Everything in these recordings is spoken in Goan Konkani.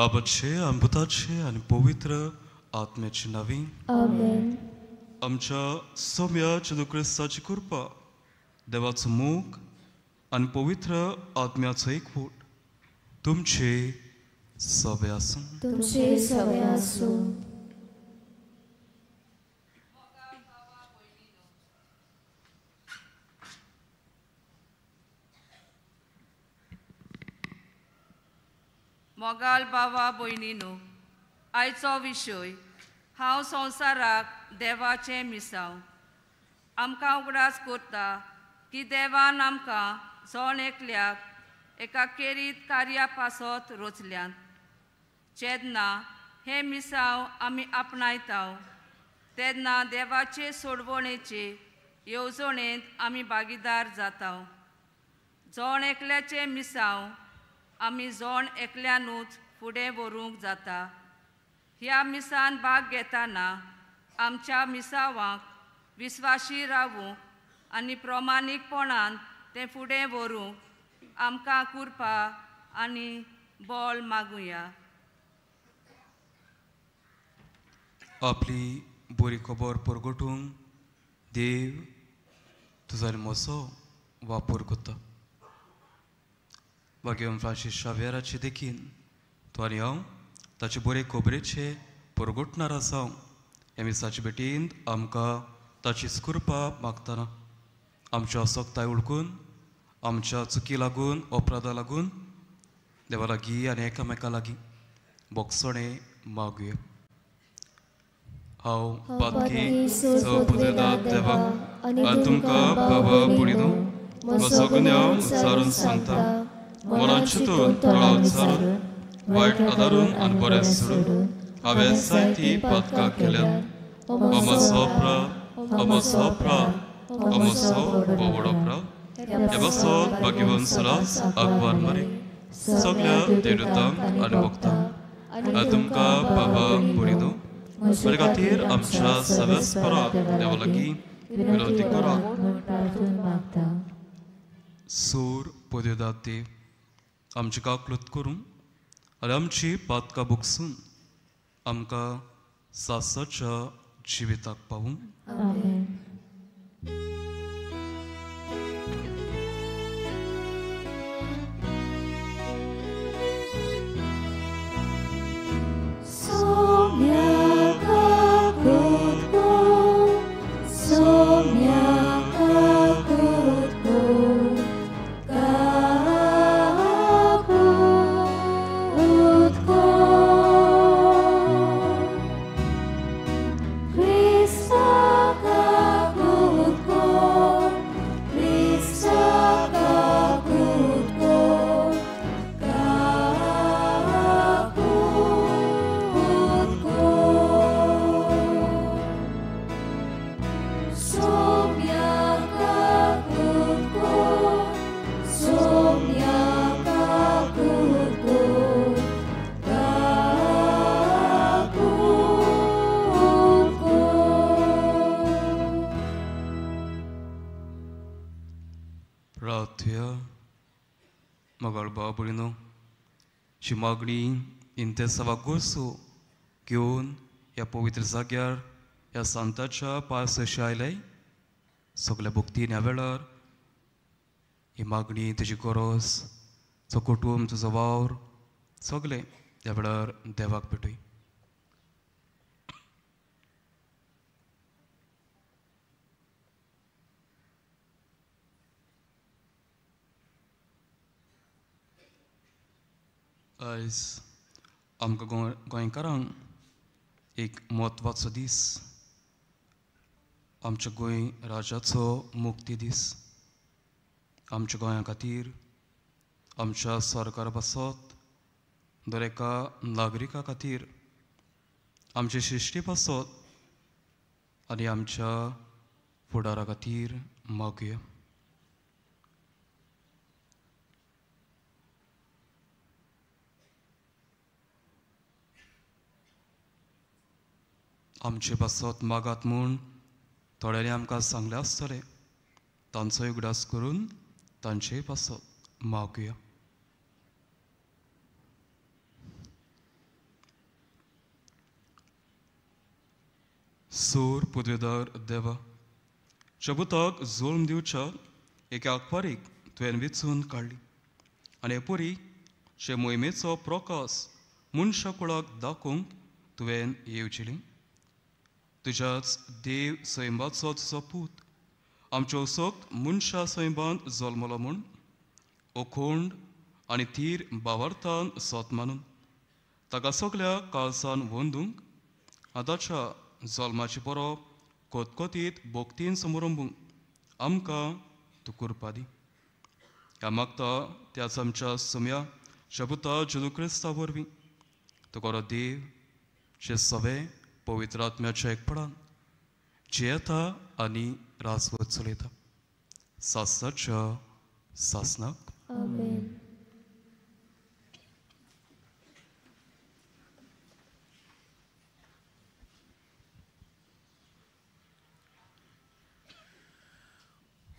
बाबाचे आनी पुताचे आनी पवित्र आत्म्याचे नांवी आमेन. आमच्या सोम्या जेजू क्रिस्ताची कृपा, देवाचो मोग आनी पवित्र आत्म्याचो एकवट तुमचे सवे आसूं. तुमचे सवे आसूं. मोगाल बाबा भयणीनो, आयचो विशय हांव संवसाराक देवाचें मिसांव. आमकां उगडास करता की देवान आमकां जण एकल्याक एका केरीत कार्या पासत रचल्यात. जेन्ना हें मिसांव आमी आपणायता तेन्ना देवाचे सोडवणेचे येवजणेंत आमी भागीदार जाता. जण एकल्याचें मिसांव आमी जण एकल्यानूच फुडें व्हरूंक जाता. ह्या मिसान भाग घेतना आमच्या मिसावांक विस्वाशी रावूंक आनी प्रमाणीकपणान तें फुडें व्हरूंक आमकां कृपा आनी बळ मागुया. आपली बरी खबर परगटूंक देव तुजो आनी म्हजो वापर करता. भाग्यवंत फ्रांसीस शाव्येराचे देखीन तो आनी हांव ताचे बरे खबरेचे परगटणार आसा. ह्या मिसाचे भेटींत आमकां ताची कृपा मागतना आमच्या असक्ताय उडकून, आमच्या चुकी लागून, अपराधा लागून देवा लागीं आनी एकामेका लागीं बोगसणें मागुया. हांव पातकी पुजयता देवाक आनी तुमकां बाबा पुडिनो म्हजो गुन्यांव उच्चारून सांगता. मनान चिंतून, तोंडा उच्चारून, वायट आदारून आनी बरें सोडून हांवें जायतीं पातकां केल्यात. हो म्हजो अपराध, हो म्हजो अपराध, हो म्हजो भोव अपराध. हे पासत भाग्यवंत सदांच आगवार मारी सगळ्या देवदूतांक आनी भक्तांक आनी तुमकां बाबा पुडिनो म्हजे खातीर आमच्या सवेस्पराक देवा लागीं विनवती करात. सूर पदयोदात देव आमची काकलूत करून आनी आमची पातकां भोगसून आमकां सासाच्या जिविताक पावूं. ची मागणी इंतेसावा गोसो घेवन ह्या पवित्र जाग्यार ह्या सांताच्या पांय सशी आयले सगल्या भक्तीन ह्या वेळार ही मागणी, तुजी गरज, तुजो कुटूंब, तुजो वावर सगलें ह्या वेळार देवाक भेटय. आयज आमकां गोंयकारांक एक म्हत्वाचो दीस, आमच्या गोंय राज्याचो मुक्ती दीस. आमच्या गोंया खातीर, आमच्या सरकारा पासत, दर एका नागरिका खातीर, आमचे सृश्टी पासत आनी आमच्या फुडारा खातीर मागुया. आमचे पासत मागात म्हूण थोड्यांनी आमकां सांगलें आसतलें, तांचो उगडास करून तांचे पासत मागुया. सोर पुदवेदार देवा, शबुताक जोल्म दिवच्या एका आकवारीक तुवें वेंचून काडली आनी हे परी शे मोहिमेचो प्रकाश मनशा कुळाक दाखोवंक तुवें येवचेली. तुज्याच देव सैमाचो तुजो पूत आमच्यो सक्त मनशा सैमांत जल्मलो म्हूण ओखोंड आनी थीर बावार्थान सोत मानून ताका सगल्या काळसान वंदूंक आतांच्या जल्माची बरोप कोतकोतीत भोक्तीन समरंबूंक आमकां तूं करपा दी. ह्या मागता त्याच आमच्या सम्या शबुता जेजू क्रिस्ता वरवीं तुका देव जे सवे पवित्र आत्म्याच्या एकपणान जियेता आनी राजवत चलयता सासनाच्या सासनाक. आमेन.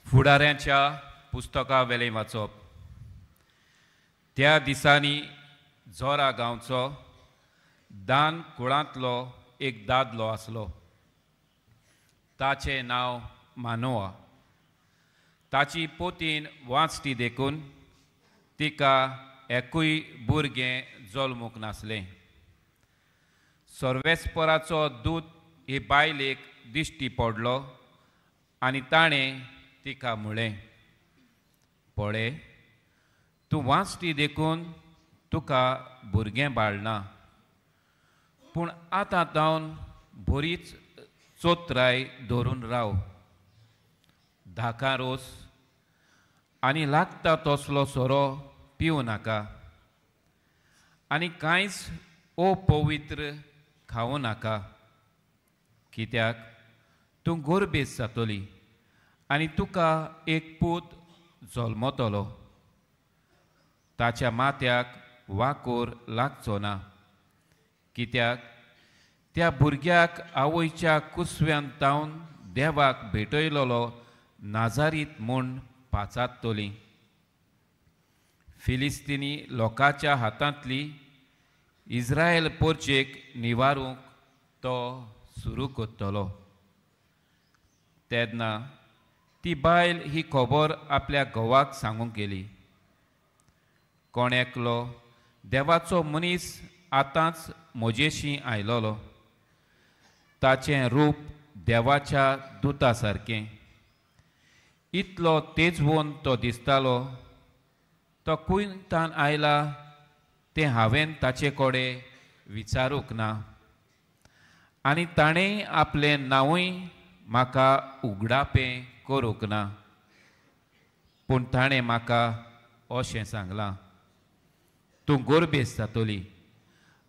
फुडाऱ्यांच्या पुस्तका वेलें वाचप. त्या दिसांनी जोरा गांवचो दान कुळांतलो एक दादलो आसलो. ताचें नांव मानोआ. ताची पोतीन वाचती देखून तिका एकूय भुरगें जल्मूंक नासलें. सर्वेस्पराचो दूत हे बायलेक दिश्टी पडलो आनी ताणें तिका म्हळें, पळय, तूं वाचती देखून तुका भुरगें बाळना, पूण आतां जावन बरीच चोत्राय धरून राव. धाका रोस आनी लागता तसलो सोरो पिवं नाका आनी कांयच अपवित्र खावं नाका, कित्याक तूं गोरबेज जातली आनी तुका एक पूत जल्मतलो. ताच्या माथ्याक वाकोर लागचो ना, कित्याक त्या भुरग्याक आवयच्या कुसव्यान तावन देवाक भेटयलोलो नाजारीत म्हूण पाचात्तली. फिलिस्तीनी लोकांच्या हातांतली इस्रायल पोरचेक निवारूंक तो सुरू करतलो. तेन्ना ती बायल ही खबर आपल्या घोवाक सांगूंक गेली. कोण एकलो देवाचो मनीस आतांच म्हजेशी आयलोलो. ताचें रूप देवाच्या दुता सारकें, इतलो तेजवून तो दिसतालो. तो कुंयतान आयला तें हांवें ताचे कडेन विचारूंक ना आनी ताणें आपलें नांवूय म्हाका उगडापें करूंक ना, पूण ताणें म्हाका अशें सांगलां, तूं गोरबेज जातली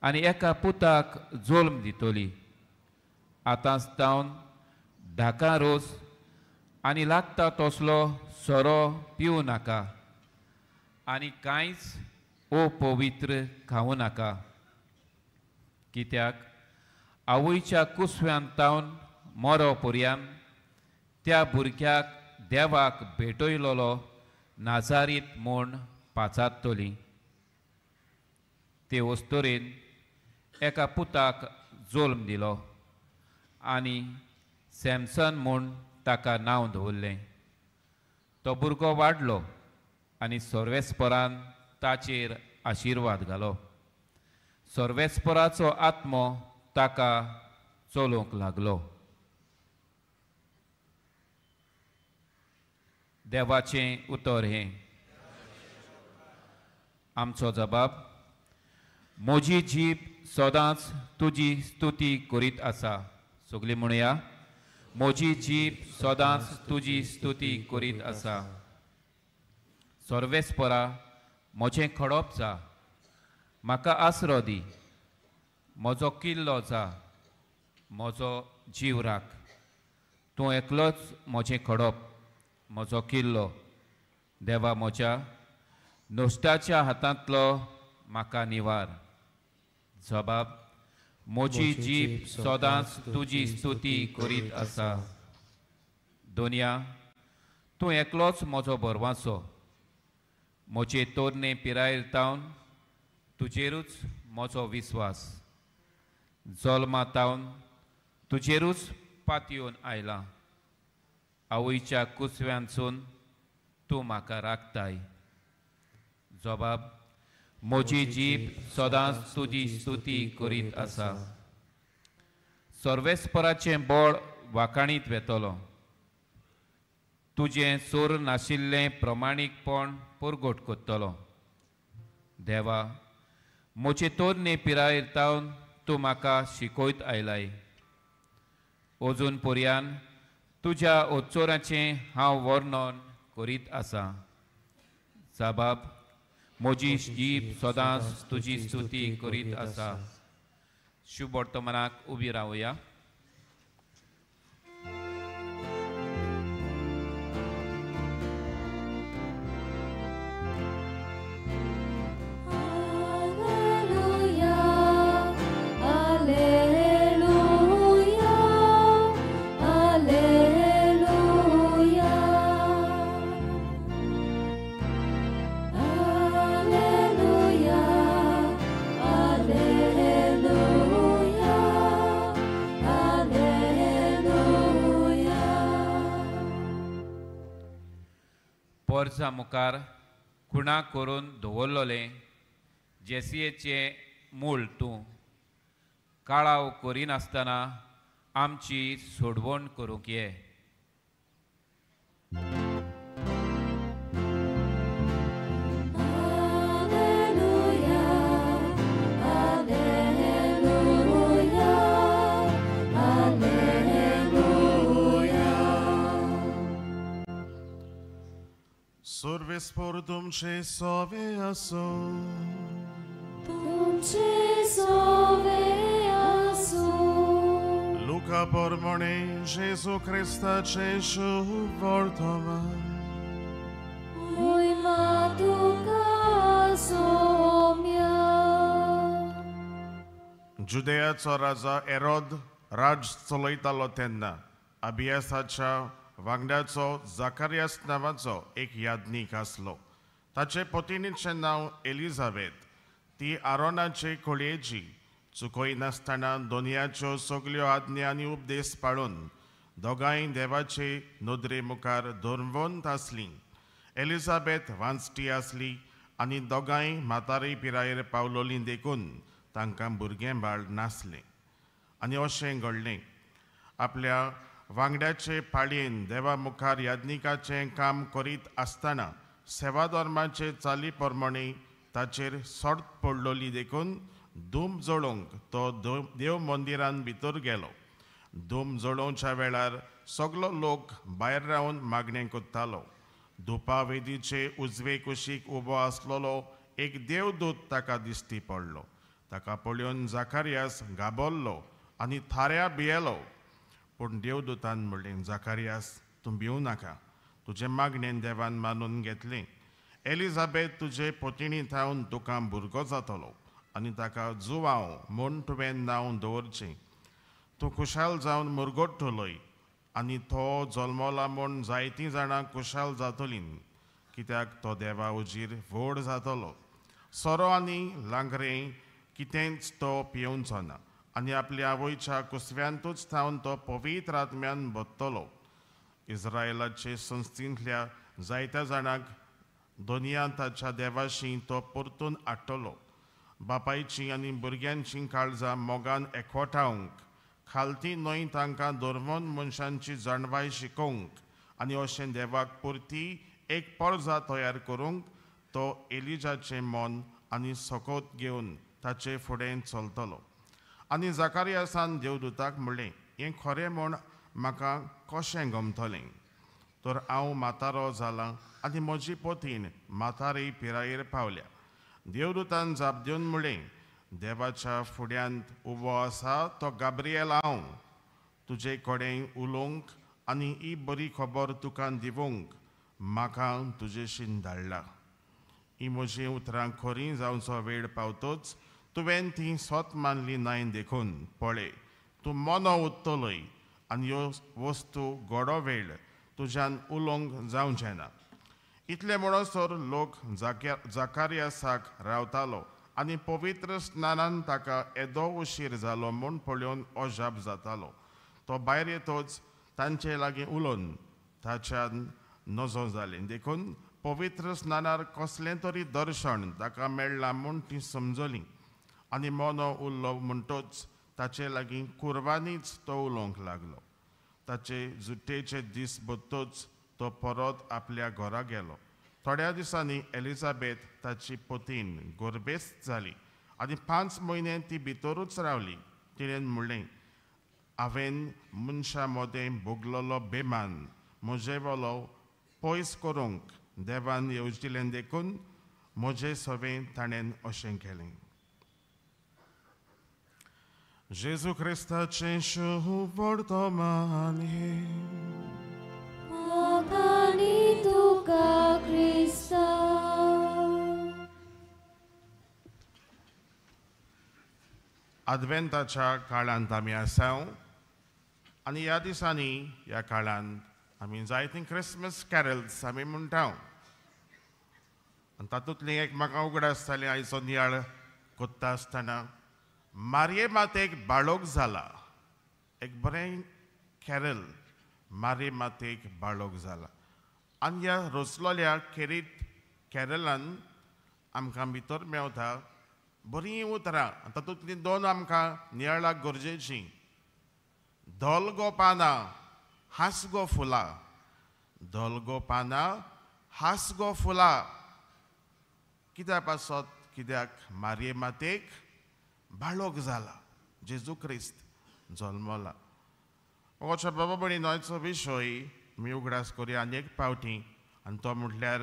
आनी एका पुताक जल्म दितली. आतांच जावन धाका रोस आनी लागता तसलो सोरो पिवं नाका आनी कांयच अपवित्र खावं नाका, कित्याक आवयच्या कुसव्यान तावन मरो पर्यान त्या भुरग्याक देवाक भेटयलोलो नाजारीत म्हूण पाचात्तली. ते वस्तुरेन एका पुताक जल्म दिलो आनी सॅमसन म्हूण ताका नांव दवरलें. तो भुरगो वाडलो आनी सर्वेस्परान ताचेर आशिर्वाद घालो. सर्वेस्पराचो आत्मो ताका चलोवंक लागलो. देवाचें उतर हें. आमचो जबाब. म्हजी जीब सदांच तुजी स्तुती करीत आसा. सगळीं म्हणया, म्हजी जीब सदांच तुजी स्तुती करीत आसा. सर्वेस्परा म्हजें खडप जा, म्हाका आसरो दी, म्हजो किल्लो जा, म्हजो जीव राख. तूं एकलोच म्हजें खडप, म्हजो किल्लो. देवा म्हज्या नुस्त्याच्या हातांतलो म्हाका निवार. जबाब. म्हजी जीब सदांच तुजी स्तुती करीत आसा. दोनया, तूं एकलोच म्हजो बरवाचो. म्हजे तोरणे पिरायेर तावन तुजेरूच म्हजो विस्वास. जल्मा तावन तुजेरूच पातयेवन आयलां. आवयच्या कुसव्यानसून तूं म्हाका राखताय. जबाब म्हजी जीब सदांच तुजी स्तुती करीत आसा. सर्वेस्पराचें बळ वाखाणीत वेतलो. तुजें सोर नाशिल्लें प्रमाणीकपण परगट करतलो. देवा, म्हजे तरणे पिरायेर तावन तूं म्हाका शिकयत आयलाय. अजून पर्यान तुज्या ओच्चोराचें हांव वर्णन करीत आसा. साबाब, म्हजी जीब सदांच तुजी स्तुती करीत आसा. शुभ वर्तमानाक उबी रावया. वर्सा मुखार खुणा करून दवरलोलें जेसियेचें मूळ तूं काळाव करिनासतना आमची सोडवण करूंक ये. सर्वेस्पर तुमचे सोवे आसूं. तुमचे सोवे आसूं. लुका प्रमाणे जेजू क्रिस्ताचें शुभ वर्तमान. महिमा तुका सोम्या. जुदेयाचो राजा एरोद राज चलयतालो तेन्ना अबियासाच्या वांगड्याचो जाकारियास नांवाचो एक याज्ञीक आसलो. ताचे पतिणीचें नांव एलिझाबेथ. ती आरोनाचे खोळयेची. चुकयनासतना दोनयाच्यो सगल्यो आज्ञा आनी उपदेश पाळून दोगांय देवाचे नदरे मुखार धर्मवंत आसलीं. एलिझाबेथ वांचटी आसली आनी दोगांय म्हातारे पिरायेर पावलोलीं देखून तांकां भुरगें बाळ नासलें. आनी अशें घडलें, आपल्या वांगड्याचे पाळयेन देवा मुखार याज्ञिकाचें काम करीत आसतना सेवाधर्माचे चाली प्रमाणे ताचेर सट पडलोली देखून धूम जळोवंक तो देव मंदिरान भितर गेलो. धूम जळोवच्या वेळार सगलो लोक भायर रावन मागणें करतालो. धुपा वेदीचे उजवे कुशीक उबो आसलेलो एक देवदूत ताका दिश्टी पडलो. ताका पळोवन जाकारियास घाबरलो आनी थाऱ्या भियेलो. पूण देवदूतान म्हणलें, जाकारियास, तूं भिवूं नाका. तुजें मागणें देवान मानून घेतलें. एलिझाबेथ तुजे पतिणी थावन तुका भुरगो जातलो आनी ताका जुवांव म्हूण तुवें नांव दवरचें. तूं खुशाल जावन मुरगट्टलोय आनी तो जल्मला म्हूण जायतीं जाणां खुशाल जातलीं, कित्याक तो देवा उजीर व्हड जातलो. सोरो आनी लांकरें कितेंच तो पियेवचो ना आनी आपल्या आवयच्या कुसव्यांतूच थावन तो पवित्र आत्म्यान भरतलो. इस्रायलाचे संस्थेंतल्या जायत्या जाणांक दोनया ताच्या देवाशी तो परतून हाडटलो. बापायची आनी भुरग्यांची काळजां मोगान एकवटावंक, खालती न्हय तांकां धर्मन मनशांची जाणवाय शिकोवंक आनी अशें देवाक पुरती एक परजा तयार करूंक तो एलिजाचें मन आनी सकत घेवन ताचे फुडें चलतलो. आनी जाकारियासान देवदूताक म्हणलें, हें खरें म्हूण म्हाका कशें गमतलें? तर हांव म्हातारो जालां आनी म्हजी पतीण म्हातारी पिरायेर पावल्या. देवदूतान जाप दिवन म्हणलें, देवाच्या फुड्यांत उबो आसा तो गाब्रिएल हांव. तुजे कडेन उलोवंक आनी ही बरी खबर तुका दिवंक म्हाका तुजेशीन धाडला. ही म्हजीं उतरां खरीं जावचो वेळ पावतोच तुवें ती सत मानली नाय देखून पळय, तूं मोनो उत्तलोय आनी ह्यो वस्तू घोडो वेळ तुज्यान उलोवंक जावचें ना. इतलें म्हणसर लोक जाकारियासाक रावतालो आनी पवित्र स्नानान ताका येदो उशीर जालो म्हूण पळोवन अजाप जातालो. तो भायर येतोच तांचे लागीं उलोवन ताच्यान नजो जालें. देखून पवित्र स्नानार कसलें तरी दर्शन ताका मेळ्ळां म्हूण ती समजली आनी मोनो उरलो म्हणटोच ताचे लागीं कुर्बानीच तो उलोवंक लागलो. ताचे जुट्टेचे दीस बत्तोच तो परत आपल्या घरा गेलो. थोड्या दिसांनी एलिझाबेथ ताची पतीन गर्भेस्त जाली आनी 5 म्हयने ती भितरूच रावली. तिणें म्हणलें, हांवें मनशां मदें भोगलेलो बेमान म्हजे वलो पयस करूंक देवान येवजिलें, देखून म्हजें सवें ताणें अशें केलें. जेजू क्रिस्ताचें शुभवर्तमान हें. तुका क्रिस्ता. आदवेंताच्या काळांत आमी आसा आनी ह्या दिसांनी ह्या काळांत आमी जायतीं क्रिसमस कॅरल्स आमी म्हणटा आनी तातूंतली एक म्हाका उगडास जाली आयचो नियाळ कोत्ता आसतना मारये मातेक बाळोक जाला. एक बरें कॅरल मारये मातेक बाळोक जाला आनी ह्या रचलोल्या खेरीत कॅरलान आमकां भितर मेवता बरीं उतरां. तातूंतलीं 2 आमकां नियाळाक गरजेचीं. धोल गो पानां हांस गो फुलां, धोल गो पानां हांस गो फुलां. कित्या पासत? कित्याक मारये मातेक बाळोक जाला, जेजू क्रिस्त जल्मला. मोगाच्या बाबा भयणी, न्हंयचो विशय आमी उगडास करुया आनी एक पावटी आनी तो म्हटल्यार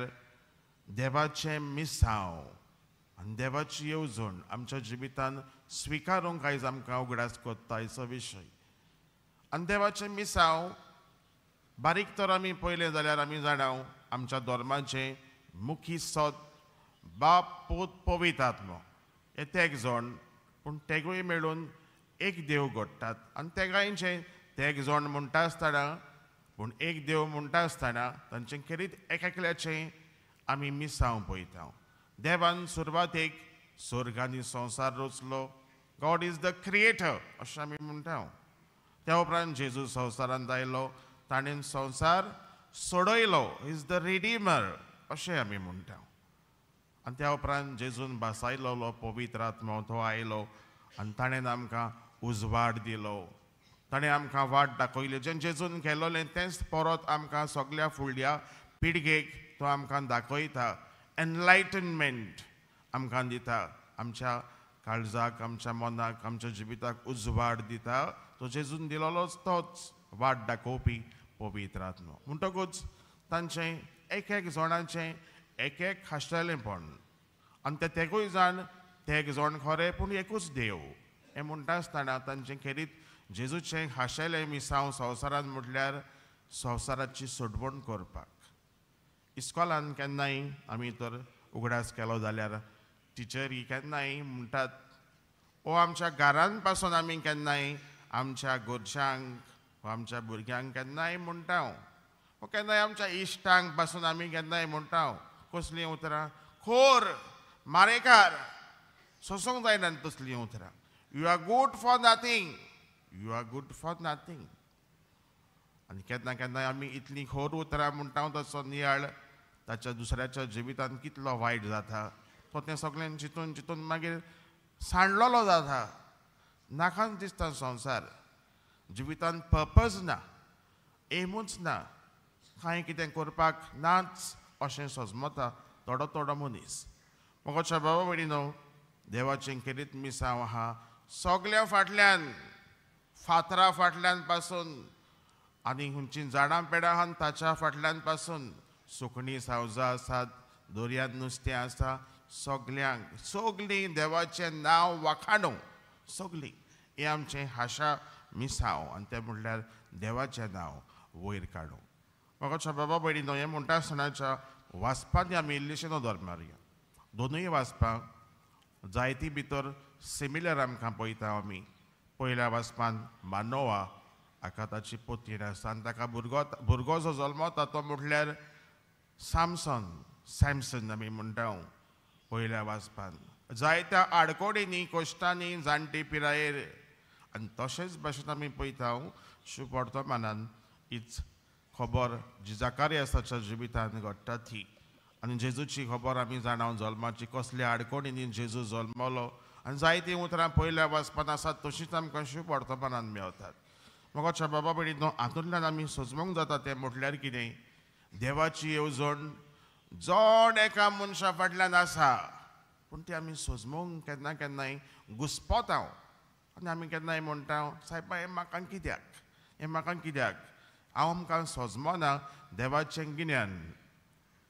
देवाचें मिसांव आनी देवाची येवजण आमच्या जिवितान स्विकारूंक आयज आमकां उगडास कोत्ता आयचो विशय. आनी देवाचें मिसांव बारीक तर आमी पळयलें जाल्यार आमी जाणाव आमच्या धर्माचें मुखी सत बाप पूत पवित्र आत्मो हे तेग जाण, पूण तेगूय मेळून एक देव घडटात. आनी तेगांयचें तेग जाण म्हणटा आसतना पूण एक देव म्हणटा आसतना तांचें खेरीत एक एकल्याचें आमी मिसांव पळयता. देवान सुरवातेक स्वर्ग आनी संवसार रचलो, गॉड is the creator अशें आमी म्हणटा. त्या उपरांत जेजू संवसारांत आयलो, ताणें संवसार सोडयलो, is the redeemer अशें आमी म्हणटा. आनी त्या उपरांत जेजून भासायलोलो पवित्र आत्मो तो आयलो आनी ताणें आमकां उजवाड दिलो, ताणें आमकां वाट दाखयली. जें जेजून केलोलें तेंच परत आमकां सगल्या फुडल्या पिळगेक तो आमकां दाखयता. एनलायटनमेंट आमकां दिता, आमच्या काळजाक, आमच्या मनाक, आमच्या जिविताक उजवाड दिता. तो जेजून दिलोलोच तोच वाट दाखोवपी पवित्र आत्मो. म्हणटकूच तांचें एक एक जाणांचें एक एक खाशेलेंपण आनी ते तेगूय जाण तेग जाण खरें पूण एकूच देव हें म्हणटा आसतना तांचें खेरीत जेजूचें खाशेलें मिसांव संवसारांत म्हटल्यार संवसाराची सोडवण करपाक. इस्कॉलान केन्नाय आमी तर उगडास केलो जाल्यार टिचरी केन्नाय म्हणटात ओ आमच्या घरान पासून आमी केन्नाय आमच्या घरच्यांक वा आमच्या भुरग्यांक केन्नाय म्हणटा वो केन्नाय आमच्या इश्टांक पासून आमी केन्नाय म्हणटा कसलीं उतरां, खोर, मारेकार, सोसूंक जायना तसलीं उतरां. You are good for nothing, you are good for nothing. आनी केन्ना केन्नाय आमी इतलीं खोर उतरां म्हणटा ताचो नियाळ ताच्या दुसऱ्याच्या जिवितांत कितलो वायट जाता तो तें सगळें चिंतून चिंतून मागीर सांडलेलो जाता. नाकाच दिसता संवसार, जिवितांत पर्पज ना, एमूच ना, कांय कितें करपाक नाच अशें सजमता थोडो थोडो मनीस. मोगाच्या बाबा भयणीनो, देवाचें खेरीत मिसांव आहा सगल्या फाटल्यान, फातरा फाटल्यान पासून आनी खंयचीं झाडां पेडां आहा ताच्या फाटल्यान पासून सुकणीं सावजां आसात, दर्यांत नुस्तें आसा, सगल्यांक सगलीं देवाचें नांव वाखाणू सगलीं. हें आमचें हाशा मिसांव आनी तें म्हटल्यार देवाचें नांव वयर काडूं. म्हाका बाबा भयणीनो, हें म्हणटा आसतनाच्या वाचपांत आमी इल्लीशी नदर मारया. दोनूय वाचपां जायती भितर सिमिलर आमकां पळयता आमी. पयल्या वाचपान मानोवा हाका ताची पोतीण आसा आनी ताका भुरगो जो जल्मता तो म्हटल्यार सामसन, सॅमसन आमी म्हणटा. पयल्या वाचपान जायत्या आडकोडींनी, कश्टांनी, जाणटी पिरायेर आनी तशेंच भाशेन आमी पळयता शुभवर्तमानान हीच खबर जी जाकारियासाच्या जिवितान घडटा ती आनी जेजूची खबर आमी जाणा जल्माची कसल्या आडखणींनी जेजू जल्मलो आनी जायतीं उतरां पयल्या वाचपांत आसात तशींच आमकां शुभवर्तमानान मेळटात. मोगाच्या बाबा भयणीनो, हातूंतल्यान आमी सोजमूंक जाता तें म्हटल्यार कितें, देवाची येवजण जण एका मनशा फाटल्यान आसा, पूण ती आमी सोजमूंक केन्ना केन्नाय घुस्पता आनी आमी केन्नाय म्हणटा सायबा हें म्हाका कित्याक, हें म्हाका कित्याक, हांव आमकां सोजमना देवाचें गिन्यान.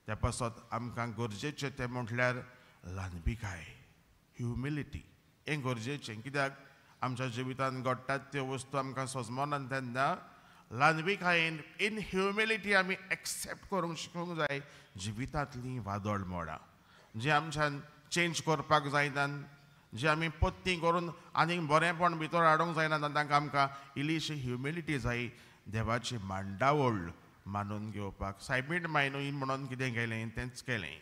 त्या पासत आमकां गरजेचें तें म्हटल्यार ल्हानपिकाय, ह्युमिलिटी हें गरजेचें. कित्याक आमच्या जिवितांत घडटात त्यो वस्तू आमकां सोजमना तेन्ना ल्हानविकायेन इन ह्युमिलिटी आमी एक्सेप्ट करूंक शिकूंक जाय जिवितांतलीं वादळ मोडां जी आमच्यान चेंज करपाक जायना, जी आमी पत्ती करून आनीक बरेंपण भितर हाडूंक जायना, तांकां आमकां इल्लीशी ह्युमिलिटी जाय देवाची मांडावळ मानून घेवपाक. सायबीण मायनू म्हणून कितें केलें तेंच केलें,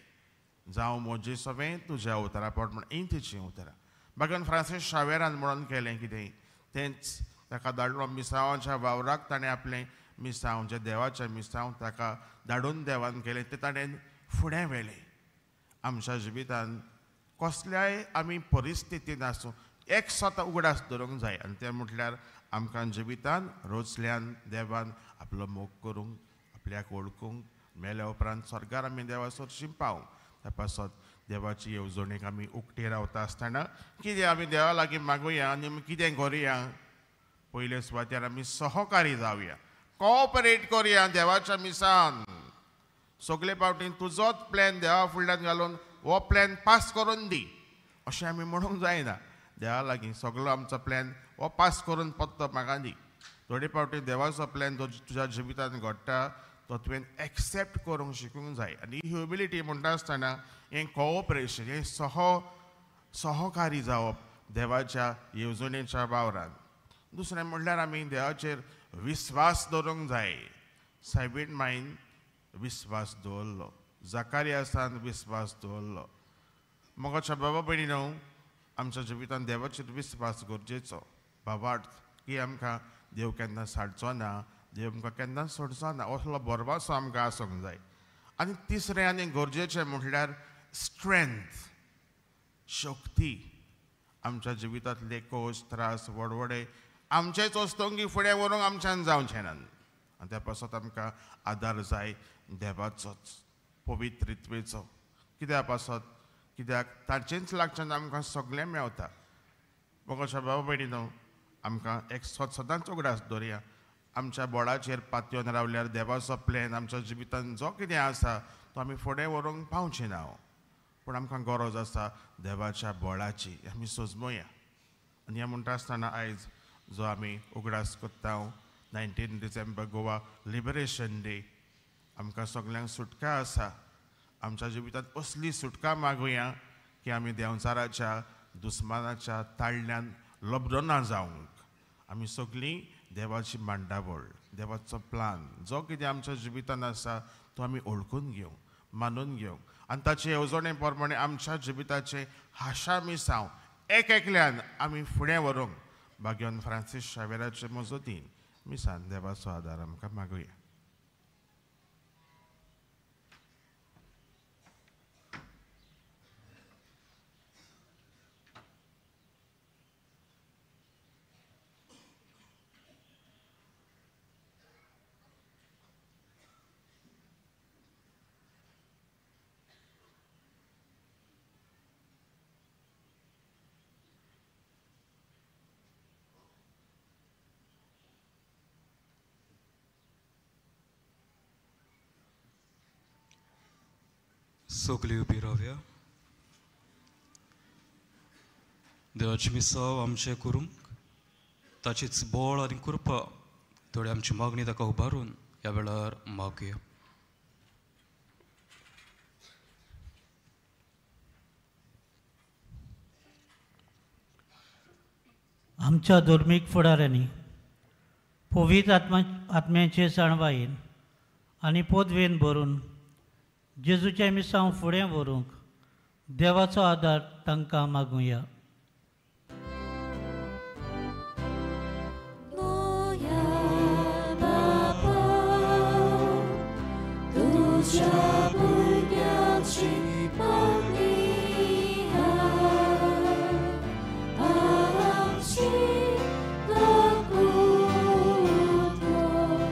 जावं म्हजें सगळें तुज्या उतरां पोट म्हण हीं तिचीं उतरां. बागन फ्रांसीस शावेरान म्हणून केलें कितें तेंच, ताका धाडलो मिसांवाच्या वावराक, ताणें आपलें मिसांव जें देवाचें मिसांव ताका धाडून देवान केलें तें ताणें फुडें व्हेलें. आमच्या जिवितान कसल्याय आमी परिस्थितीन आसूं एक स्वता उगडास दवरूंक जाय आनी तें म्हटल्यार आमकां जिवितान रोजल्यान देवान आपलो मोग करूंक, आपल्याक वळखूंक, मेल्या उपरांत स्वर्गार आमी देवा सरशी पावूंक. त्या पासत देवाची येवजणेक आमी उक्ती रावता आसतना कितें आमी देवा लागीं मागुया आनी आमी कितें करुया, पयले सुवातेर आमी सहकारी जावया, कॉपरेट करुया देवाच्या मिसान. सगळे फावटी तुजोच प्लॅन देवा फुडल्यान घालून हो प्लॅन पास करून दी अशें आमी म्हणूंक जायना. देवा लागीं सगळो आमचो प्लॅन हो पास करून पत्तो म्हाका दी. थोडे फावटी देवाचो प्लॅन जो तुज्या जिवितांत घडटा तो तुवें एक्सेप्ट करूंक शिकूंक जाय. आनी ह्युमिलिटी म्हणटा आसतना हें कॉपरेशन, हें सहकारी जावप देवाच्या येवजणेच्या वावरान. दुसरें म्हणल्यार आमी देवाचेर विस्वास दवरूंक जाय. सायबीण मायन विस्वास दवरलो, जाकारियासान विस्वास दवरलो. मोगाच्या बाबा भयणीनो, आमच्या जिवितांत देवाचेर विस्वास गरजेचो. बाबार्थ की आमकां देव केन्ना साडचो ना, देव आमकां केन्ना सोडचो ना, असलो भरवंसो आमकां आसूंक जाय. आनी तिसरें आनी गरजेचें म्हटल्यार स्ट्रेंथ, शक्ती. आमच्या जिवितांतले कोश, त्रास, वडवडे आमचेच वस्तुंगी फुडें व्हरूंक आमच्यान जावचें ना आनी त्या पासत आमकां आदार जाय देवाचोच, पवित्रित्वेचो. कित्या पासत, कित्याक ताचेंच लागच्यान आमकां सगळें मेवता. मोगाच्या बाबा भयणीनो, आमकां एक सदांच उगडास दवरया, आमच्या बोडाचेर पातयेवन रावल्यार देवाचो प्लॅन आमच्या जिवितांत जो कितें आसा तो आमी फुडें व्हरूंक पावचे ना. पूण आमकां गरज आसा देवाच्या बळाची, आमी सोजमोया. आनी हें म्हणटा आसतना आयज जो आमी उगडास करता 19 डिसेंबर गोवा लिबरेशन डे, आमकां सगल्यांक सुटका आसा. आमच्या जिवितांत असली सुटका मागुया की आमी देंवचाराच्या दुस्मानाच्या ताळल्यान लबदना जावंक. आमी सगळीं देवाची मांडावळ, देवाचो प्लान जो कितें आमच्या जिवितांत आसा तो आमी वळखून घेवंक, मानून घेवंक आनी ताचे येवजणे प्रमाणे आमच्या जिविताचें हाशा मिसांव एक एकल्यान आमी फुडें व्हरूंक भाग्यवान फ्रांसीस शावेराचे मजतीन मिसान देवाचो आदार आमकां मागुया. सगळी उबी रावया. देवाची मिसाव आमचें करूंक ताचीच बळ आनी कृपा थोडी आमची मागणी ताका उबारून ह्या वेळार मागया. आमच्या धर्मीक फुडाऱ्यांनी पवित्र आत्म्याचे जाणवायेन आनी पदवेन भरून जेजूचें मिसांव फुडें व्हरूंक देवाचो आदार तांकां मागुया. Noia तुज्या भुरग्याची मागणी आमची काकूत कर.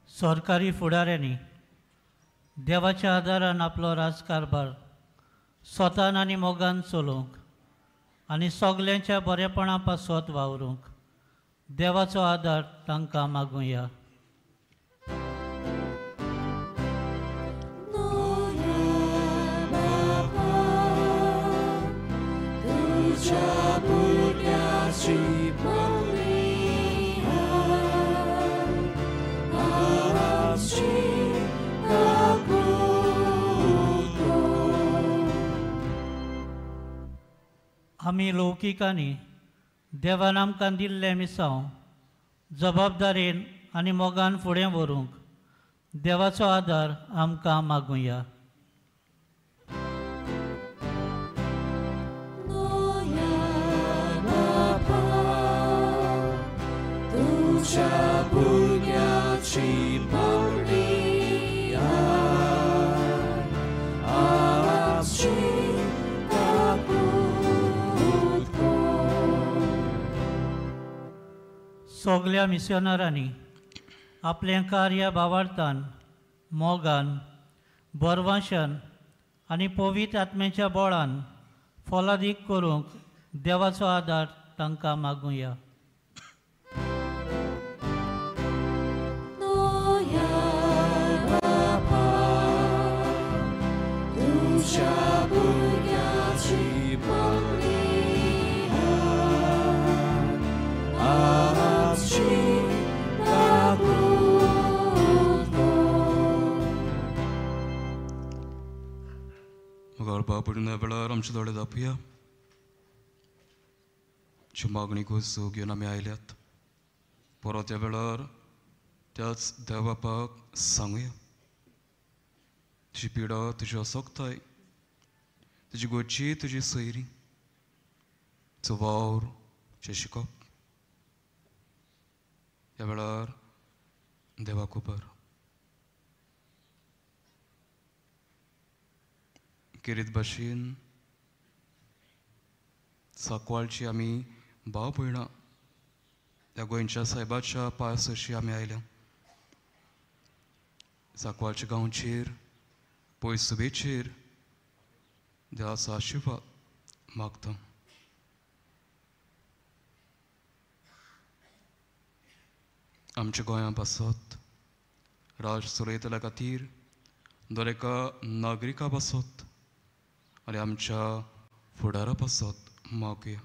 सरकारी फुडाऱ्यांनी देवाच्या आदारान आपलो राजकारभार स्वतान आनी मोगान चलोवंक आनी सगल्यांच्या बरेपणा पासत वावरूंक देवाचो आदार तांकां मागुया. तुज्या भुरग्याची मागणी आमची काकूत कर. आमी लौकिकांनी देवान आमकां दिल्लें मिसांव जबाबदारेन आनी मोगान फुडें व्हरूंक देवाचो आदार आमकां मागुया. तुज्या भुरग्याची मागणी आमची काकूत कर. सगल्या मिशनरांनी आपलें कार्य भावार्थान, मोगान, बरवांशान आनी पवित्र आत्म्याच्या बळान फलादीक करूंक देवाचो आदार तांकां मागुया. तुज्या भुरग्याची मागणी आमची काकूत कर. मुखार बाप वेळार आमचे दोळे दापया. ज्यो मागणी गोजू घेवन आमी आयल्यात परत ह्या वेळार त्याच देव बापाक सांगुया. तुजी पिडा, तुजी असक्ताय, तुजी गोची, तुजी सयरी, तुजो वावर, तुजें शिकप ह्या वेळार देवाक उबर. केरीत भाशेन सांकवाळची आमी भाव भयणां ह्या गोंयच्या सायबाच्या पांया सरशी आमी आयल्या. सांकवाळच्या गांवचेर, पयस सुबेचेर देवाचो आशिर्वाद मागता. आमच्या गोंया पासत, राज चलयतल्या खातीर, दर एका नागरिका पासत आनी आमच्या फुडारा पासत मागुया.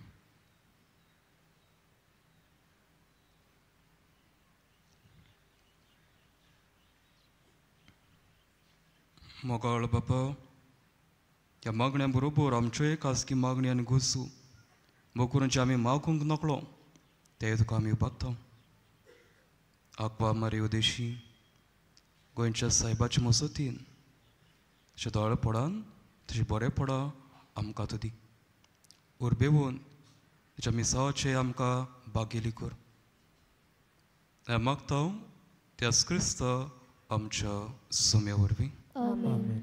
मोगाळ बापा, ह्या मागण्या बरोबर आमच्योय खासगी मागणी आनी गोजू मोग जे आमी मागूंक नकळो ते तुका आमी उबारता. आकवा मारी उदेशी गोंयच्या सायबाच्या मसतीन तुज्या दोळेपणान तुजें बरेपणां आमकां तूं दी. उर्बेवन तुज्या मिसावाचें आमकां बागेली कर. हें मागता त्याच क्रिस्त आमच्या सुम्या वरवीं. आमेन.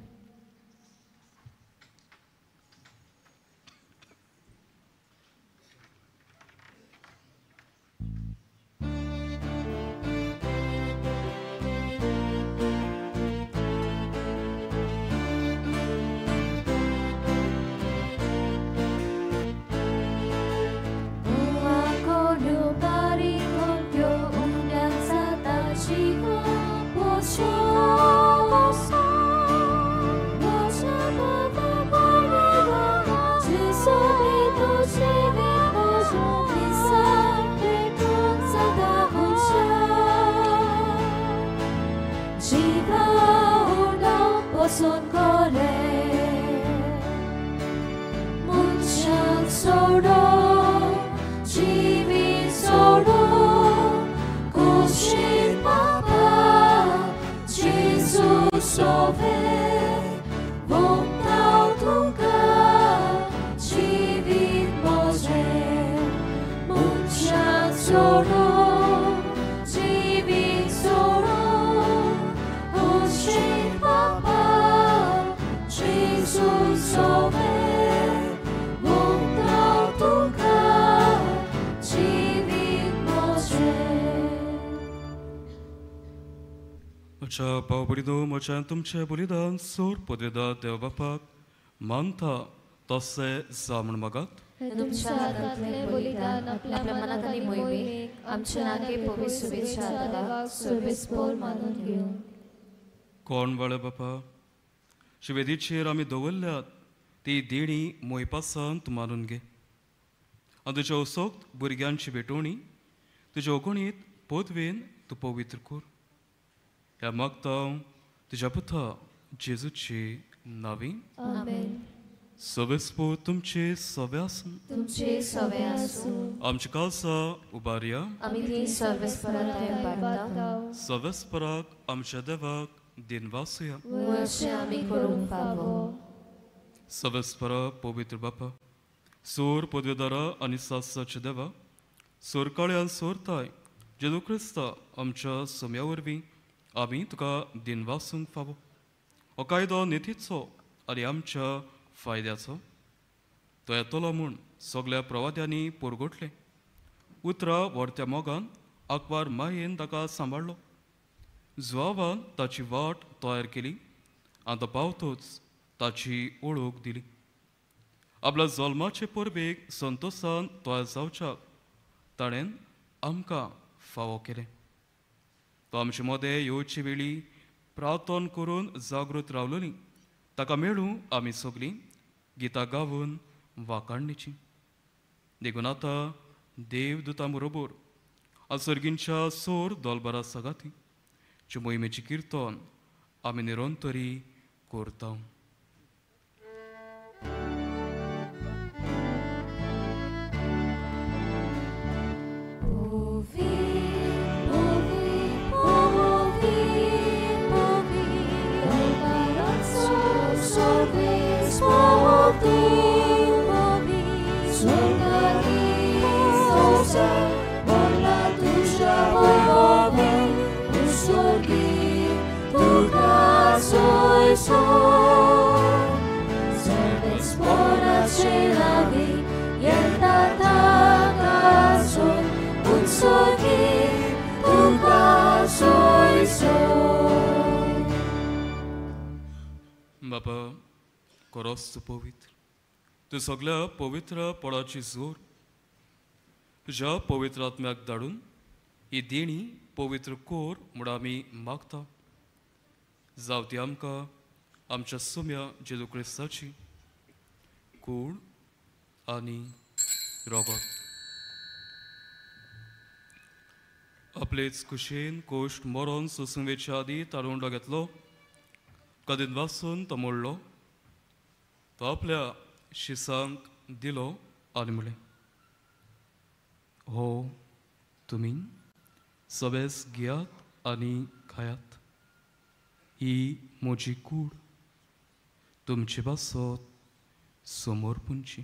Solo, म्हज्या भाव भयणींनो, म्हज्यान तुमचें बलिदान सोर पदवेदार देव बापाक मानता तशें जा म्हूण मागात. तुमच्या हातांतलें बलिदान आपल्या मनात आनी मोहिमेक आमच्या नागे पवित्र शुभेच्छा देवाक सर्वेस्पोर मानून घेवं. कोण बाळे बापा, शिवेदीचेर आमी दवरल्यात ती देणी मोयपासान तूं मानून घे आनी तुज्या असोक्त भुरग्यांची भेटवणी तुज्या अगणीत पदवेन तूं पवित्र कर. ह्या मागता तुज्या पुता जेजूची नावी. आमेन. सवेस्पो तुमचे सवे आसूं. तुमचे सवे आसूं. आमचे कालसा उबारया. आमी ती सर्वेस्पराक बारता. सवेस्पराक आमच्या देवाक दिनवासुया. अशें आमी करूंक फावो. सवेस्परा पवित्र बापा, सोर पदवेदारा आनी सासाचे देवा, सोरकाळ्यान सोरताय जेजू क्रिस्ता आमच्या सोम्या वरवीं आमी तुका दिनवासूंक फावो. हो कायदो नितीचो आनी आमच्या फायद्याचो तो येतलो म्हूण सगळ्या प्रवाद्यांनी पोरगोटलें. उतरां व्हरत्या मोगान आंकवार मायेन ताका सांबाळ्ळो. जुवावान ताची वाट तयार केली आनी तो पावतोच ताची ओळख दिली. आपल्या जल्माचे परबेक संतोसान तयार जावच्याक ताणें आमकां फावो केलें. तो आमचे मदें येवचे वेळी प्रार्थना करून जागृत रावलोली. ताका मेळूं आमी सगळीं गितां गावन वाखाणणेची. देखून आतां देवदूतां बरोबर आनी सर्गींच्या सोर दोलबारा सगाती चे मोहिमेचें किर्तन आमी निरंतरी करता. बापा, खरोच तूं पवित्र, तूं सगळ्या पवित्र पडाची जोर. तुज्या पवित्र आत्म्याक धाडून ही देणी पवित्र कोर म्हूण आमी मागता. जावं ती आमकां आमच्या सोम्या जेजू क्रिस्ताची कूड आनी रगत. आपलेच कुशेन कोश्ट मरोन सोसूंक वेच्या आदीं तारुंडो घेतलो, कदीन वासून तो मोडलो, तो आपल्या शिसांक दिलो आनी म्हणलें, हो तुमी सगळेच घेयात आनी खायात, ही म्हजी कूड तुमचे पासत समर्पूंची.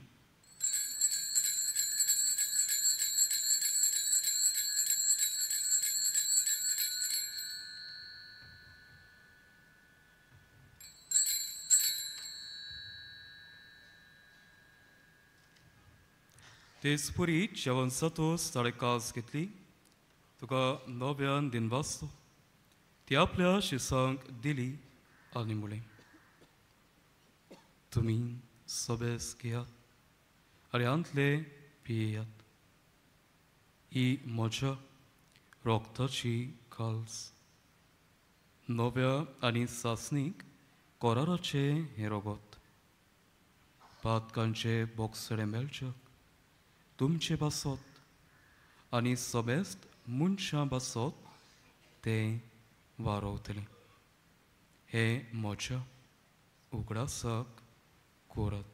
तेच पुरी जेवण जातोच ताणें कास घेतली, तुका नव्यान दिनवासलो, ती आपल्या शिसांक दिली आनी म्हणलें, तुमी सगळेच घेयात आनी हांतले पियेयात, ही म्हज्या रगताची काल्स, नव्या आनी सासणीक कराराचें हें रगत, पातकांचे बोगसणे मेळच्याक तुमचे पासत आनी समेस्त मनशां पासत तें वारोवतलें. हें म्हज्या उगडासाक करात.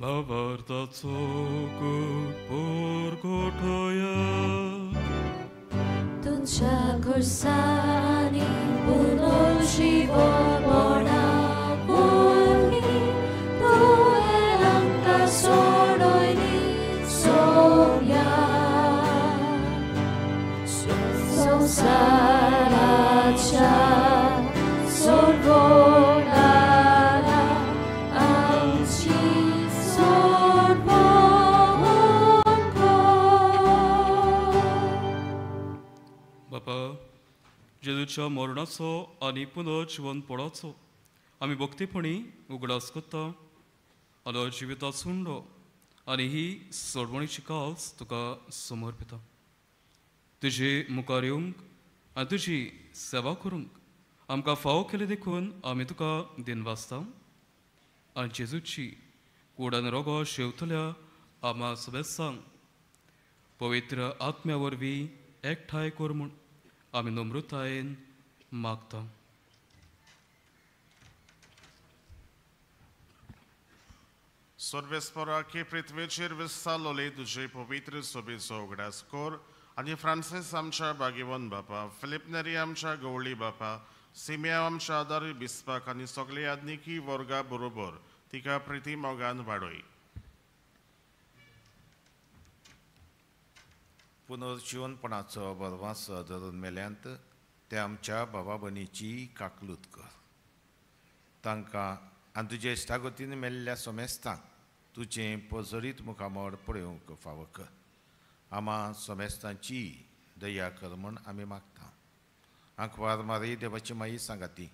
भावार्थाचो पोरगोठोया तुमच्या खुर्सांनी पुनर्जीवपणा पुरली तुवें आमकां सोडयली सोम्या. संवसाराच्या सोडवणारा आमची सोडवण कर. बापा, जेजूच्या मरणाचो आनी पुनर्जिवनपणाचो आमी भक्तीपणी उगडास करता आनी जिविता सुंडो आनी ही सोडवणीची काज तुका समर्पिता. तुजे मुखार येवंक आनी तुजी सेवा करूंक आमकां फावो केली देखून आमी तुका दिनवासता आनी जेजूची कूड आनी रोगो शेवतल्या आमा समेस्तांक पवित्र आत्म्या वरवीं एकठांय कर म्हूण आमी नम्रतायेन मागता. सर्वेस्पराकी पृथ्वेचेर विस्तारलोले तुजे पवित्र सोबेचो उगडास कर आनी फ्रांसीस आमच्या भाग्यवंत बापा, फिलीप नेरी आमच्या गवळी बापा, सिमिया आमच्या आदारी बिस्पाक आनी सगळे आदनिकी वर्गा बरोबर तिका प्रिती मोगान वाडय. पुनर्जिवनपणाचो बरवास धरून मेल्यांत ते आमच्या बाबा भयणीची काकलूत कर. तांकां आनी तुजे इश्टागतीन मेल्ल्या सोमेस्तांक तुजें पजरीत मुखामळ पळोवंक फावो कर. आमा सोमेस्तांची दया कर म्हूण आमी मागता. आंकवार मारी देवाची माई सांगाती,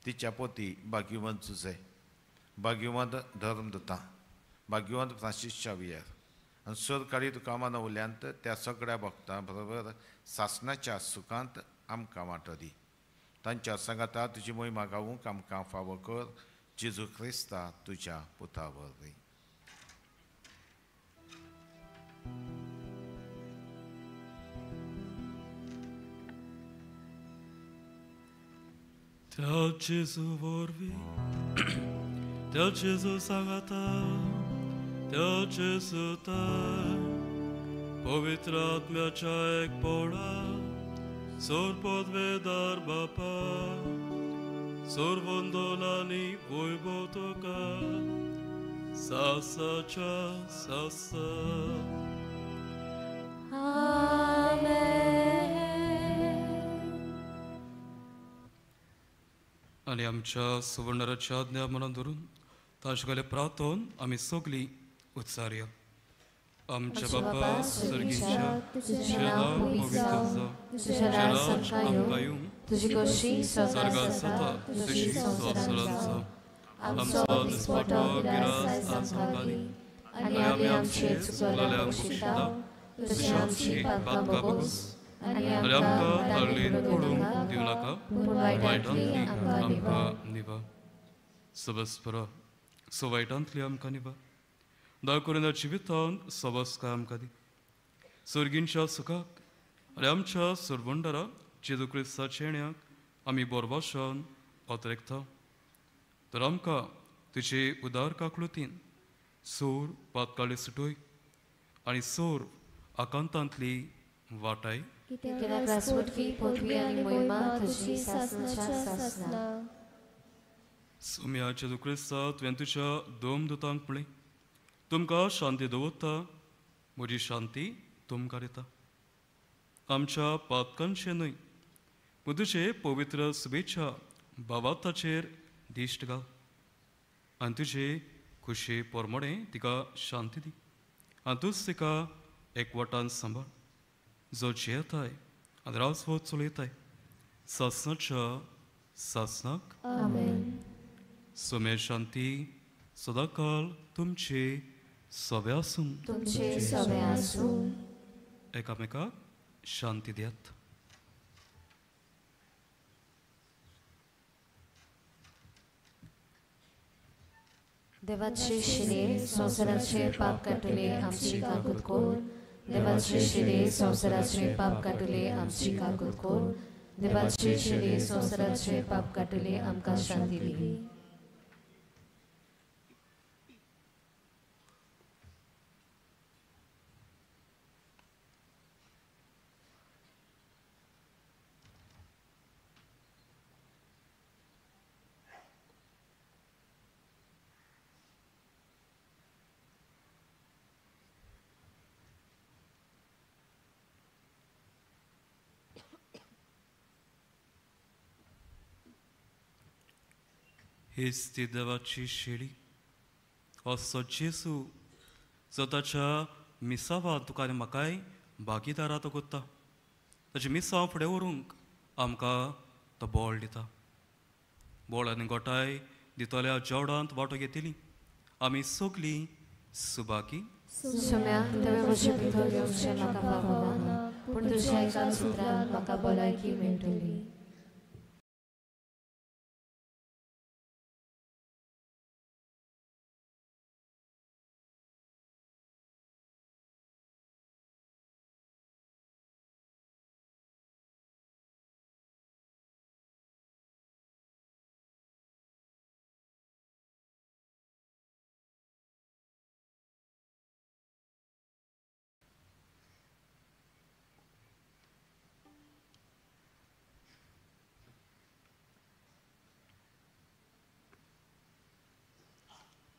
तिच्या पोती भाग्यवंत जुझे, भाग्यवंत धर्मदूतां, भाग्यवंत फ्रांसीस शावियर आनी सरकारी तुका मनवल्यांत त्या सगळ्या भक्तां बरोबर सासणाच्या सुखांत आमकां वांटो दी. तांच्या सांगाता तुजी मोहिमा गावूंक आमकां फावो कर, जेजू क्रिस्ता तुज्या पुता वरवीं. त्या जेजू वरवीं, त्या जेजू सांगाता, त्या जेजूताय पवित्र आत्म्याच्या एकपणा सोरपदवेदार बापा सोरवंदोलानी वैभव तुका सासाच्या सासा. आमेन. आनी आमच्या सुवर्णराच्या आज्ञा मनान धरून ताजे गेले प्रार्थोन आमी सगळीं उच्चारया. आमच्या बापा सर्गीच्या, तुजें नांव पवित्र जावं, तुजें राज आमकां येवं, स्वर्गांत जाता तशी संवसारांत जावं. आमचो दिसपटो गिरास आज आमकां दी आनी आमी आमचे चुकलेल्यांक बक्षिता तशी आमची पातकां बगूस आनी आमकां ताळेन पडूंक दिवं नाका, पूण वायटांतली आमकां निवा. सबसपरा सो वायटांतली आमकां निवा. दया करून जिवितांत सबसकाय आमकां दी. सर्गींच्या सुखाक आनी आमच्या सरवंडरा जेजू क्रिस्ताच्या येण्याक आमी बोरवाशान अतरेकता. तर आमकां तुजे उदार काकळुतीन सोर पातकाळी सुटोय आनी सोर आकांतांतली वाटाय. कित्याक रासवटकी पदवी आनी मोहिमा तुजी सासणाच्या सासणा. सोम्या जेजू क्रिस्ता, तुवें तुज्या दोन दुतांक म्हळें, तुमकां शांती दवरता, म्हजी शांती तुमकां दिता. आमच्या पातकांचें न्हय पूण तुजे पवित्र शुभेच्छा भावार्थाचेर दिश्ट घाल आनी तुजे खुशी पोरमोडें तिका शांती दी आनी तूंच तिका एकवटान सांबाळ, जो जियेताय आनी राजवट चलयताय सासणाच्या सासणाक. आमेन. सोम्या शांती सदांकाल तुमचे सवे आसूं. तुमचे सवे आसूं. एकामेकाक शांती दियात. देवाचे शिरे संवसाराचे पाप काटुले आमची काकूत कोर. देवाचे शिरे संवसाराचे पाप काटुले आमची काकूत कोर. देवाचे शिरे संवसाराचे पाप काटुले आमकां शांती दी. हीच ती देवाची शेळी, असो जेजू जो ताच्या मिसावान तुका आनी म्हाकाय भागीदारा तो कोत्ता. ताचें मिसांव फुडें व्हरूंक आमकां तो बळ दिता. बळ आनी गोठाय दितल्या जेवणांत वांटो घेतली आमी सगलीं सुबाकी. सोम्या, तुवें म्हजे भितर येवचें म्हाका फावना, पूण तुज्या एका सुत्रान म्हाका भलायकी मेळटली.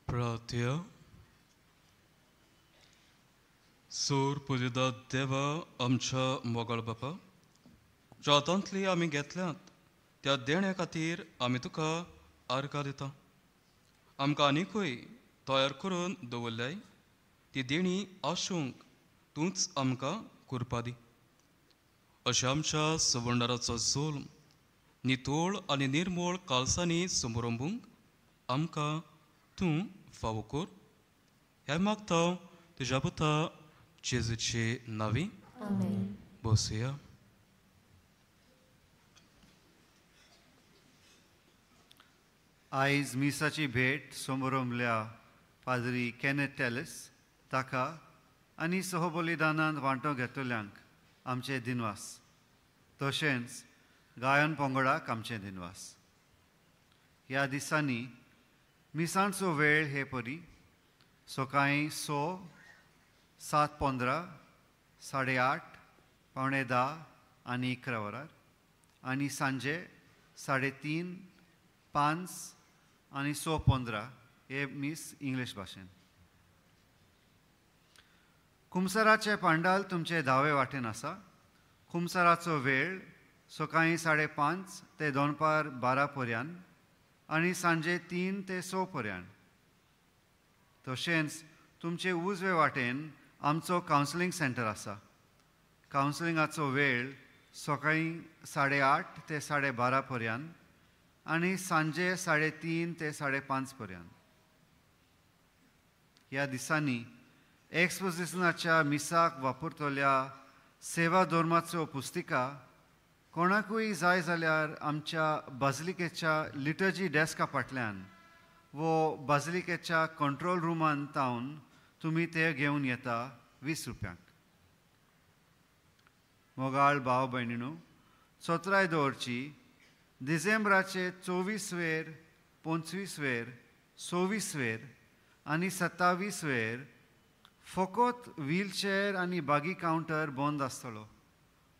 प्रार्थया. सूर पुजिदा देवा आमच्या मोगाळ बापा, ज्या हातांतली आमी घेतल्यात त्या देण्या खातीर आमी तुका आर्गां दिता. आमकां आनिकूय तयार करून दवरल्याय ती देणी आसूंक तूंच आमकां कुरपा दी. अशें आमच्या सवंडाराचो जोल्म नितोळ आनी निर्मोळ कालसांनी समरंबूंक आमकां तूं फावो कर. हें मागता तुज्या पुता जेजूचे नांवी. बसया. आयज मिसाची भेट समोरमल्या पाद्री केनेथ टेलिस ताका आनी सहबलिदानांत वांटो घेतल्यांक आमचे दिनवास, तशेंच गायन पंगडाक आमचे दिनवास. ह्या दिसांनी मिसांचो वेळ हे परी सकाळीं 6, 7:15, 8:30, 9:45 आनी 11 वरार आनी सांजे 3:30, 5 आनी 6:15 हे मीस इंग्लीश भाशेन. कुमसराचें पांडाल तुमचे धावे वाटेन आसा. कुमसराचो वेळ सकाळीं 5:30 ते दनपार 12 पर्यंत आनी सांजे 3 ते 6 पर्यंत. तशेंच तुमचे उजवे वाटेन आमचो कावन्सिलींग सेंटर आसा. कावन्सिलिंगाचो वेळ सकाळीं 8:30 ते 12:30 पर्यंत आनी सांजे 3:30 ते 5:30 पर्यंत. ह्या दिसांनी एक्सपोजिशनाच्या मिसाक वापरतल्या सेवा धर्माच्यो पुस्तिका कोणाकूय जाय जाल्यार आमच्या बाजलिकेच्या लिटर्जी डेस्का फाटल्यान वो बाजलिकेच्या कंट्रोल रुमान तावन तुमी ते घेवन येता 20 रुपयांक. मोगाळ भाव भयणीनू, चोत्राय दवरची डिसेंबराचे 24 वेर, 25 वेर, 26 वेर आनी 27 वेर फकत व्हीलचेअर आनी बागी कावंटर बंद आसतलो,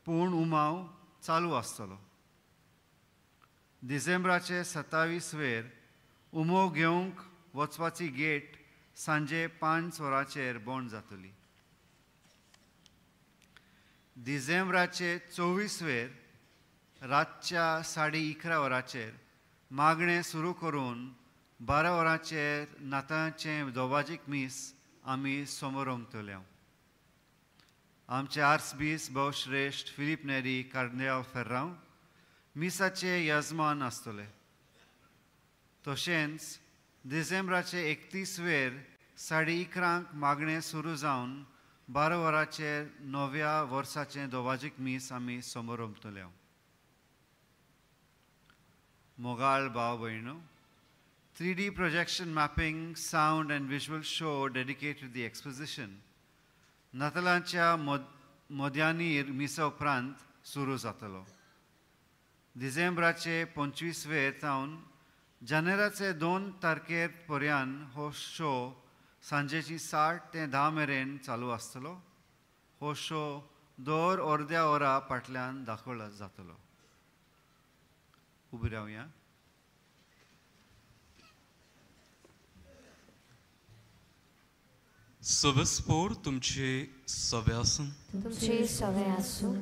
पूण उमाव चालू आसतलो. डिसेंबराचे 27 वेर उमो घेवंक वचपाची गेट सांजे 5 वरांचेर बंद जातली. डिसेंबराचे 24 वेर रातच्या 11:30 वरांचेर मागणें सुरू करून 12 वरांचेर नाताळाचें दोबाजीक मीस आमी समोरमतले. आमचे आर्सबीस भोवश्रेश्ठ फिलीप नेरी कार्देल फेर्रांव मिसाचे यजमान आसतले. तशेंच डिसेंबराचे 31 वेर 11:30 मागणें सुरू जावन 12 वरांचेर नव्या वर्साचें दोबाजीक मीस आमी समोरमतले. मोगाळ भाव भयणो, 3D projection mapping, sound and visual show dedicated to the exposition नातालांच्या मध्यानी मिसा उपरांत सुरू जातलो. डिसेंबराचे 25 वेर सावन जानेराचे 2 तारखेर पर्यंत हो शो सांजेची 7 ते 10 मेरेन चालू आसतलो. हो शो दर अर्द्या वरा फाटल्यान दाखवलो जातलो. उबी रावया. सवेस्पोर तुमचे सवे आसूं, तुमचे सवे आसूं.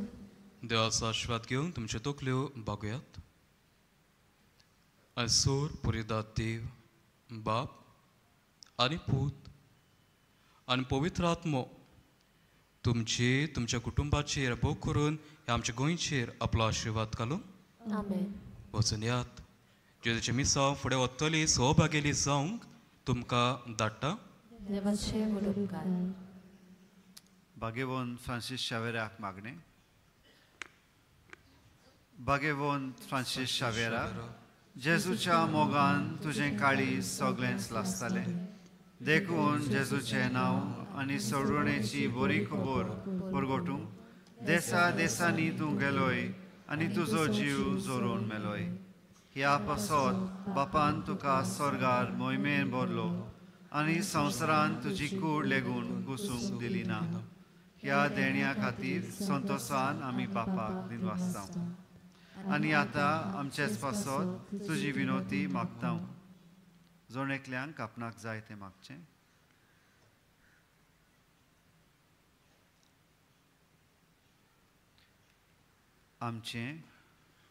देवाचो आशिर्वाद घेवन तुमच्यो तकल्यो बागयात. आनी सोर पुरिदात देव बाप आनी पूत आनी पवित्र आत्मो तुमचे तुमच्या कुटुंबाचेर भोग करून ह्या आमच्या गोंयचेर आपलो आशिर्वाद घालून. आमेन. वचून यात. जेजूचें मिसांव फुडें वतली सहभागेली जावंक तुमकां धाडटा. देवाचे व्हड उपकार. भाग्यवंत फ्रांसीस शावेराक मागणें. भाग्यवंत फ्रांसीस शावेरा, जेजूच्या मोगान तुजें काळीज सगळेंच लासतालें, देखून जेजूचें नांव आनी सोडवणेची बरी खबर परगटूंक देसा देसांनी तूं गेलोय आनी तुजो जीव जोरून मेलोय. ह्या पासत बापान तुका स्वर्गार मोहिमेन भरलो आनी संवसारान तुजी कूड लेगून घुसूंक दिली ना. ह्या देण्या खातीर संतोसान आमी बापाक दिनवासता आनी आतां आमचेच पासत तुजी विनोती मागता. जण एकल्यांक आपणाक जाय तें मागचें. आमचें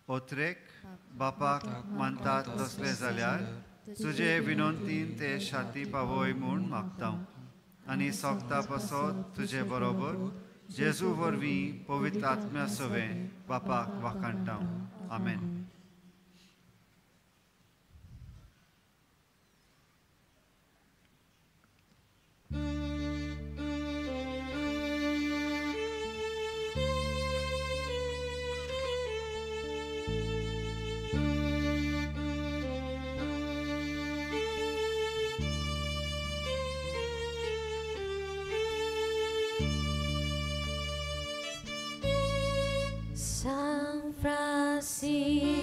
ओत्रेक बापाक मानतात तसलें जाल्यार तुजे विनोंतीन ते शाती पावय म्हूण मागता आनी सोगता पासत तुजे बरोबर जेजू वरवीं पवित्र आत्म्या सवें बापाक वाखाणटा. आमेन. San Francisco,